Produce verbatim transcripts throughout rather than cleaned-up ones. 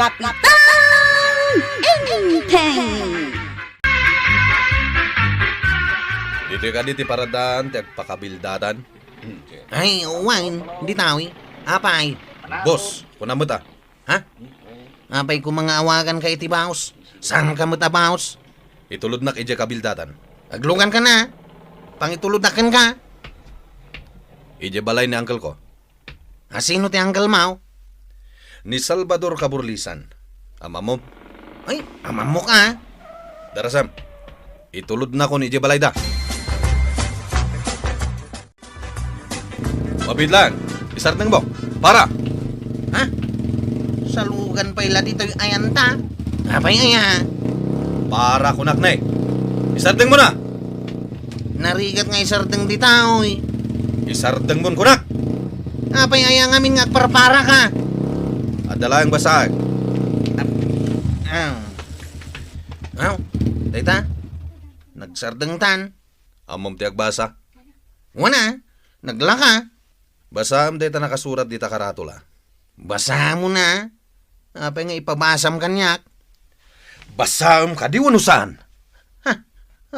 Kapitan Enteng! Ditoy kadi ti paradaan ti agpakabildatan. Ay, wen, ditawi. Apay? Boss, kuna met a. Ha? Apay koma nga awaganka iti baos? Saanka met a baos? Itulodnak idiay kabildatan. Agluganka na. Pangitulodnak kenka. Idiay balay ni uncle ko. A, sino ti uncle mo? Ni Salvador Caburlisan. Amammo? Ay, amammo ka. Darasam. Itulodnakon idiay balayda. Mabiit laeng, isardengmo. Para! Ha? Salugan pay la ditoy ayanta. Apay aya? Para kunak ne. Isardengmo na! Narigat nga isardeng dita, oy. Isardengmon kunak! Apay aya ngamin nga agparparaka? Adda laeng basaek. Ap-, ah. Aw, dayta? Nagsardengtan. Ammom ti agbasa? Wen a, naglaka. Basaem dayta nakasurat dita karatula. Basaem na. Apay nga ipabasam kaniak? Basaem kadi wenno saan? Ha?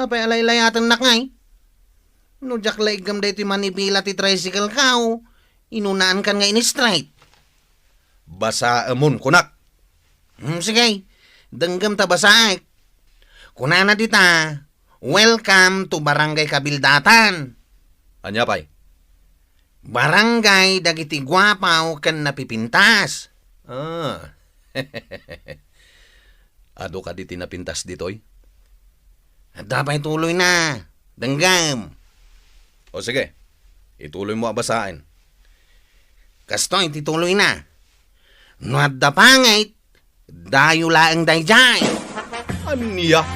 Apay a laylayatennak ngay? No diak laiggam daytoy manibela ti tricycle ka, o inunaan kan nga in-straight? Basaemon, kunak. Hmm, sige. Denggem ta basaek. Kunana dita, "Welcome to Barangay Kabildatan." Ania pay? Barangay dagiti guapaw ken napipintas. Ah. Adu kadi ti napintas ditoy? Adda pay tuloyna. Denggem. O sige, ituloymo a basaen. Kastoy ti tuloyna. No adda pangit, dayo laeng daydiay. Ania?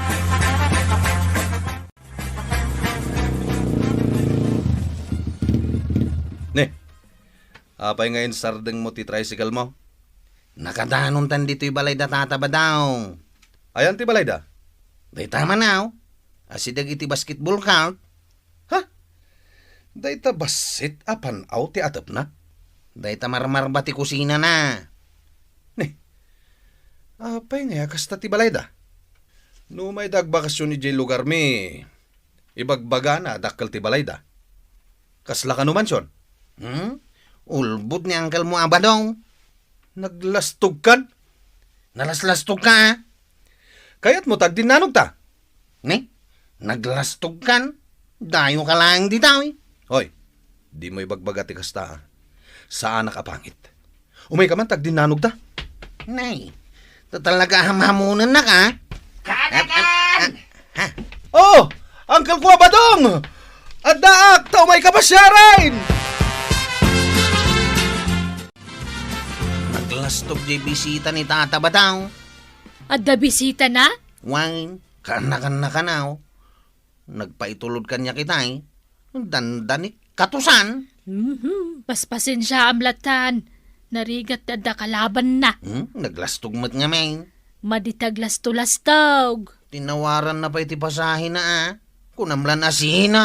Ne, apay nga insardengmo ti tricycle mo? Nakadanontan ditoy balay da Tata Badong. Ayan ti balayda? Dayta man, aw. Asideg iti basketball court. Ha? Dayta bassit a pan-aw ti atepna? Dayta marmarba ti kusinana. Ni, apay ngay a kasta ti balayda? No mayda agbakasyon idiay lugarmi, ibagbagana a dakkel ti balayda. Kasla kano mansion? Hmm? Ulbod ni uncle mo a Badong. Naglastogkan? Nalaslastogka, a? Kayatmo ta agdinnanogta? Ni? Naglastogkan? Dayoka laeng dita, oy. Hoy, dimo ibagbaga ti kasta, a. Saanak a pangit. Umayka man ta agdinnanogta. Nay, ta talaga a hamhamonennak, a? Kanakan! Ha? Oh! Uncle ko a Badong! Addaak, ta umayka pasiaren! Naglastog diay bisita ni Tata Badong. Adda bisitana? Wen, kaannakanna kano. Nagpaitulod kaniak itay. Dandanik katusan. Mhm. Paspasensiaam lattan. Narigat ti adda kalabanna. Hmm? Naglastog met ngamin. Madi ti aglastolastog. Tinawaranna pay ti pasahena, a. Kunam lan a sino.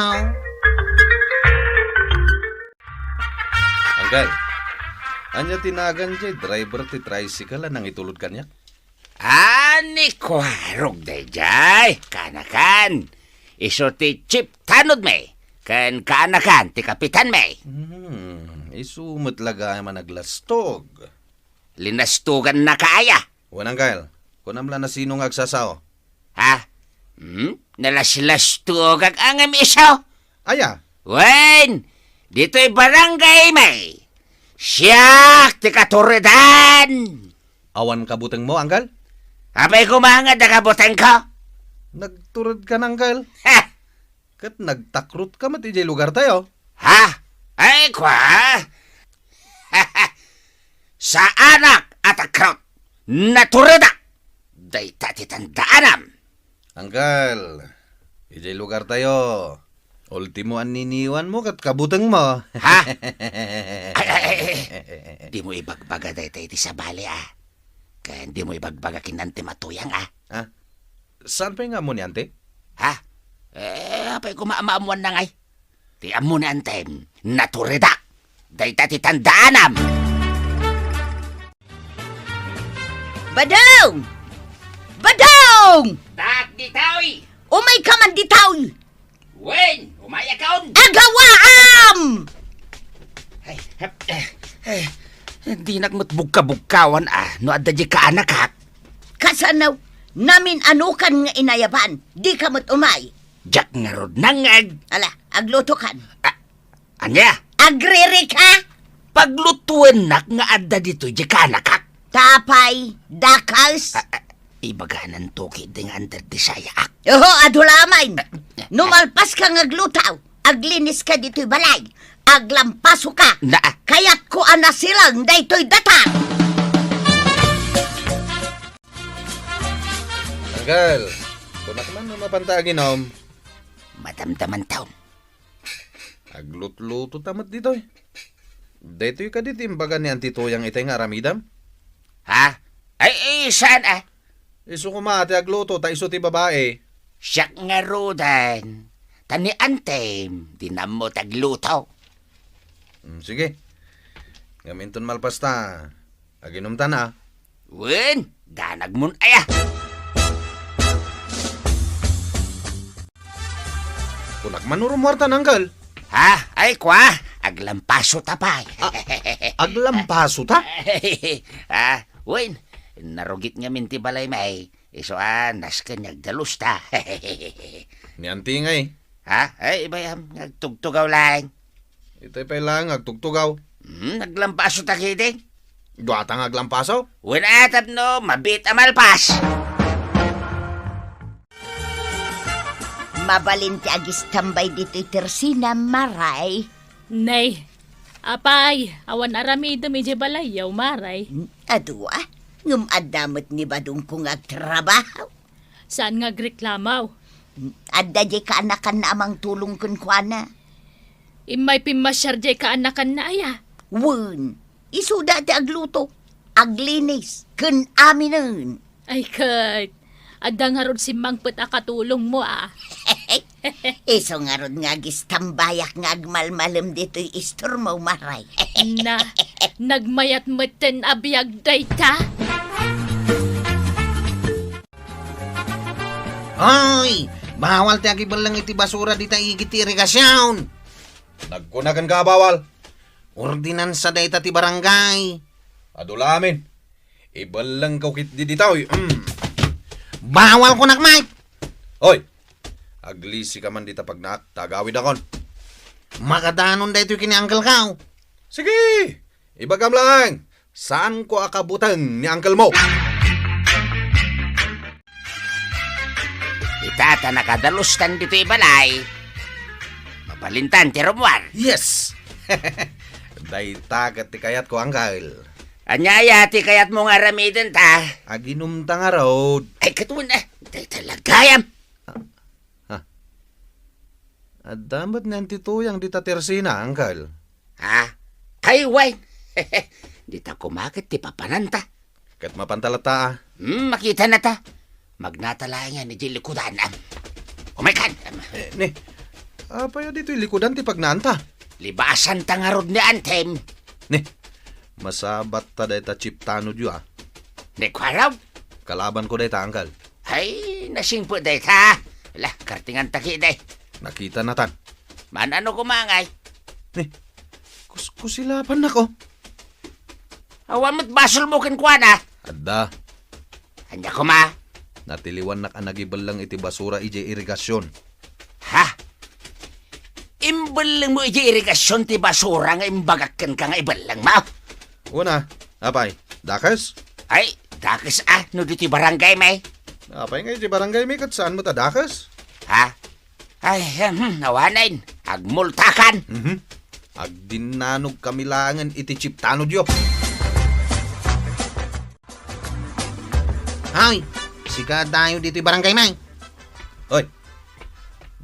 Uncle, ania ti nagan diay driver ti tricycle a nangitulod kaniak? Ani kuarog daydiay, kanakan. Isu ti chief tanodmi, ken kanakan ti kapitanmi. Hmm, isu met la gayam a naglastog. Linastogannaka aya? Wen, uncle. Kunam la no sino nga agsasao. Ha? Hmm? Nalaslastogak ngem isu? Aya? Wen, ditoy barangay mi. Siak ti katuredan. Awan kabutengmo, uncle? Apay koma nga adda kabutengko? Nagturedkan, uncle. Ha! Ket nagtakrotka met idiay lugartayo. Ha? Ay, kwa? Saanak a takrot. Naturedak. Dayta ti tandaanam. Uncle, idiay lugartayo, ultimo anniniwanmo ket kabutengmo. Ha? Ay, ay, ay, ay. Dimo ibagbaga dayta iti sabali, a. Ken dimo ibagbaga ken ni Antem a Tuyang, a. Ha? Saan pay nga ammo ni Ante? Ha? Eh, apay koma a maammoanna ngay? Ti ammo ni Antem, naturedak. Dayta ti tandaanam. Badong! Badong! Dak ditoy! Umayka man ditoy! Wen, umayakon! Agawaam! Ay, hep, eh, eh, dinak met bugka-bugkawan a no adda di kaanakak. Kasano? Namin-anokan nga inayaban, dika met umay. Diak ngarud nangngeg. Ala, aglutokan. Ah, Ania? Agririka? Paglutuennak nga adda ditoy di kaanakak. Tapay, dakes. Ah, ah, ibagananto ketdi nga under ti sayaak. Oho, adu la amin. No malpaska nga agluto, agliniska ditoy balay, aglampasoka. Na- Kayatko a nasilang daytoy datar. Angkel, kunak man no mapanta aginom. Madamdamanton. Aglutluto ta met ditoy. Daytoy kadi ti imbaga ni Anti Tuyang itay nga aramidem? Ha? Ay, ay, saan, ah? Isu koma ti agluto, ta isu ti babai. Siak ngaruden. Ta ni Antem, di nammo ti agluto. Hmm, sige. Ngem inton malpas ta, aginom ta na. Wen, danagmon aya. Kunak man no rummuarta, Angkel. Ha? Ay, kua, aglampaso ta pay. Ah, aglampaso ta? Ah, wen, narugit ngamin ti balay may. Isu a, nasken nga agdalus ta. Ni Anti ngay. Ha? Ay, ibayam, nga agtugtugaw laeng. Itay pay laeng nga agtugtugaw. Hmm, naglampaso ta ketdi. Duata nga aglampaso? Wen a tapno, mabiit a malpas. Mabalin ti agistambay ditoy tersina, Maray. Nay, apay, awan aramidem idiay balayyo, Maray. Adu a, ngem adda met ni badongko nga agtrabaho. Saan nga agreklamo? Adda diay kaanakanna a mangtulong kenkuana. Immay pimmasiar diay kaanakanna aya? Wen, isuda ti agluto, aglinis, ken aminen. Ay ket, adda ngarud simmangpet a katulongmo a. Isu ngarud nga agistambayak nga agmalmalem ditoy istormo, Maray. Na, nagmayat metten a biag dayta? Hoy! Bawal ti agibelleng iti basura dita igid ti irigasion! Nagkuna kenka a bawal? Ordinansa dayta ti barangay. Adu la amin. Ibellengko ketdi ditoy. Mm. Bawal kunak, Mike! Hoy! Aglisika man dita pagnaak, ta agawidakon. Makadanon daytoy ken ni Uncle ko. Sige! Ibagam laeng, saanko a kabuteng ni uncle mo. Ita ta nakadalostan ditoy balay, mabalintan ti rummuar. Yes! Dayta ket ti kayatko, uncle. Ania aya ti kayatmo nga aramiden ta? Aginom ta ngarud. Ay, ket wen, eh, dayta la gayam. Ah, Ha? Adda met ni Auntie Tuyang dita tersina, Uncle. Ha? Ay, wen! Dita koma ket ti papananta. Ket mapanta latta, a. Hmm, makitana ta. Magnata laeng idiay likudan, am. Umaykan, am. Eh, ni, apay a ditoy likudan ti pagnanta? Libasanta ngarud ni Antem. Ni, masabatta dayta chip tanodyo, a. Ni, kuaraw? Kalabanko dayta, Uncle. Ay, nasingpet dayta. Ala, kartinganta ketdi. Nakitanatan. Maan-ano koma ngay? Ni, kus-, kusilapannak, o. Awan met basolmo kenkuana. Adda. Ania koma? Natiliwannak a nagibelleng iti basura idiay irigasion. Ha? Imbellengmo idiay irigasion ti basura nga imbagak kenka nga ibellengmo? Wen a, apay, dakes? Ay, dakes a, no ditoy barangay mi. Apay nga idiay barangay mi ket saan met a dakes? Ha? Ay, hmm, awanen, agmultakan. Mhm. Agdinnanogkami laengen iti chip tanodyo. Hoy, sika dayo ditoy barangay mi. Hoy,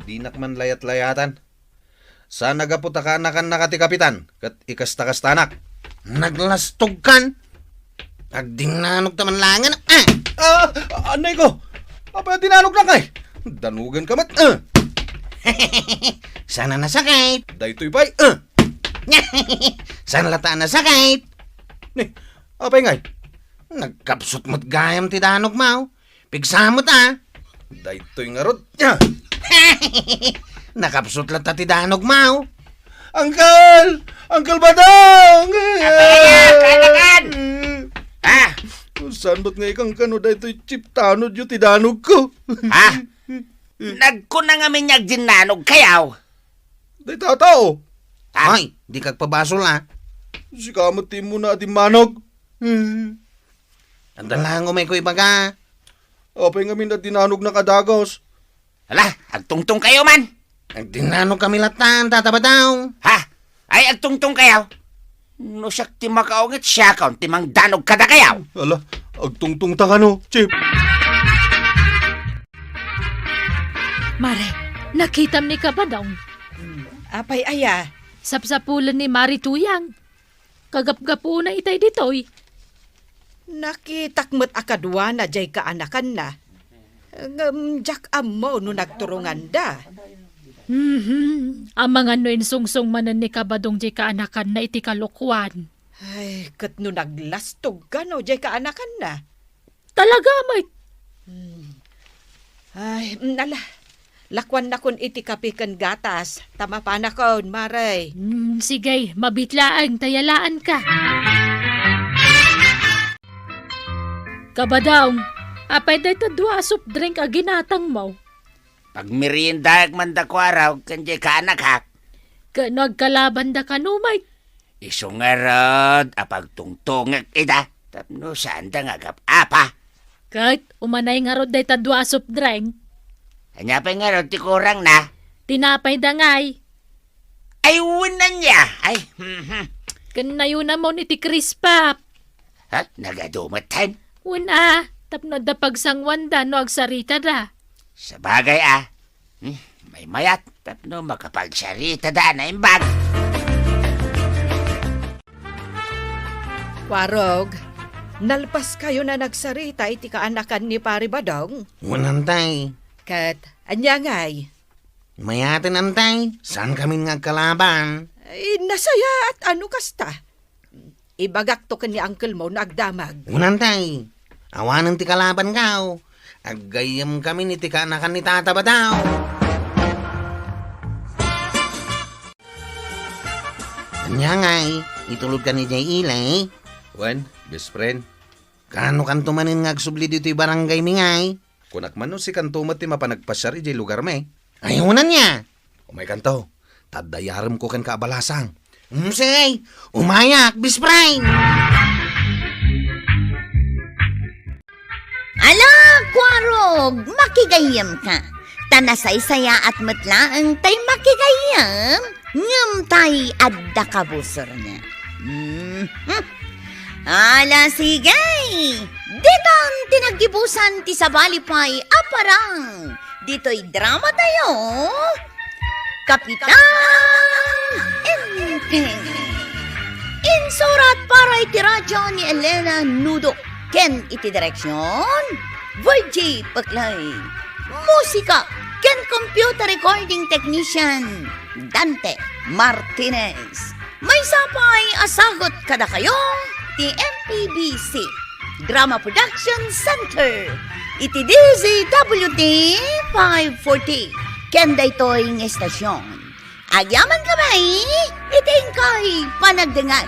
dinak man layat-layatan. Saan a gapu ta kaanakannaka ti kapitan ket ikasta-kastanak. Naglastogkan? Agdinnanogta man laengen, a! Ah, anay ko! Apay a dinanognak, ay? Danogenka met, a! Saan a nasakit? Daytoy pay, a! Saan latta a nasakit? Ni, apay ngay? Nagkapsut met gayam ti danogmo. Pigsa met, a. Daytoy ngarud. Ah! Nakapsut latta ti danogmo. Uncle! Uncle Badong! Apay aya, kaanakan? Ah! Saan met nga ikankano daytoy chip tanodyo ti danogko? Ha? Nagkuna ngamin nga agdinnanogkayo. Dayta a tao. Ah! Ay, dika agpabasol, a. Sika met ti immuna a dimmanog. Adda laeng umayko ibaga. Apay ngamin a dinanognak a dagus? Hala, agtungtongkayo man! Agdinnanogkami latta, Tata Badong. Ha? Ay, agtungtongkayo? No siak ti makaunget, siakon ti mangdanog kadakayo. Hala, agtungtongta kano, Chip? Mare, nakitam ni Kabadong. Hmm, apay aya? Sapsapulen ni Mari Tuyang. Kagapgapuna itay ditoy. Nakitak met a kaduana diay kaanakanna. Ngem diak ammo no nagturonganda. Mhm. Amangan no insungsong manen ni Kabadong diay kaanakanna iti kalokuan. Ay, ket no naglastog kano diay kaanakanna? Talaga met. Hmm. Ay, mm, ala. Lakuannakon iti kape ken gatas, ta mapanakon, Mare. Hmm, sige, mabiit laeng, ta yalaanka. Kabadong, apay dayta dua a soft drink a ginatangmo? Pagmeriendaek man da Kuarog ken diay kaanakak. Ket no agkalabanda kano met? Isu ngarud a pagtungtongek ida tapno saanda nga agap-apa. Ket umanay ngarud dayta dua a soft drink. Ania pay ngarud ti kurangna? Tinapay da ngay. Ay, wen ania. Ay, mhm. Ken nayunamon iti Crisp Pop. Ha? Nagadu met, hen? Wen a, tapno adda pagsanguanda no agsaritada. Sabagay a. Hmm, maymayat, tapno makapagsaritada a naimbag. Kuarog, nalpaskayon a nagsarita iti kaanakan ni Pari Badong? Wen, Antay. Ket, ania ngay? Mayaten, Antay. Saankamin nga agkalaban. Ay, nasayaat a no kasta. Ibagakto ken ni uncle mo no agdamag. Wen, Antay. Awanen ti kalabankaw. Aggayyemkamin iti kaanakan ni Tata Badong. Ania ngay, itulodkan idiay ili? Wen, best friend. Kaanokanto manen nga agsubli ditoy barangaymi ngay? Kunak man no sikanto met ti mapan agpasiar idiay lugarmi. Ay, wen ania? Umaykanto, ta adda yaremko kenka a balasang. Umsay, umayak, best friend! Ala, Kuarog, makigayyemka. Ta nasaysayaat met laeng tay makigayyem, ngem tay adda kabusorna. Mhm. Ala, sige! Ditan ti naggibusan ti sabali pay a parang ditoy drama tayo, Kapitan Enteng. Insurat para iti radyo ni Elena Nudo ken iti direksyon, Virgie Paclay. Musika ken computer recording technician, Dante Martinez. Maysa pay a sagut kadakayo ti M P B C Drama Production Center iti D Z W T five forty ken daytoy nga estasyon. Agyamankami iti inkay panagdengngeg.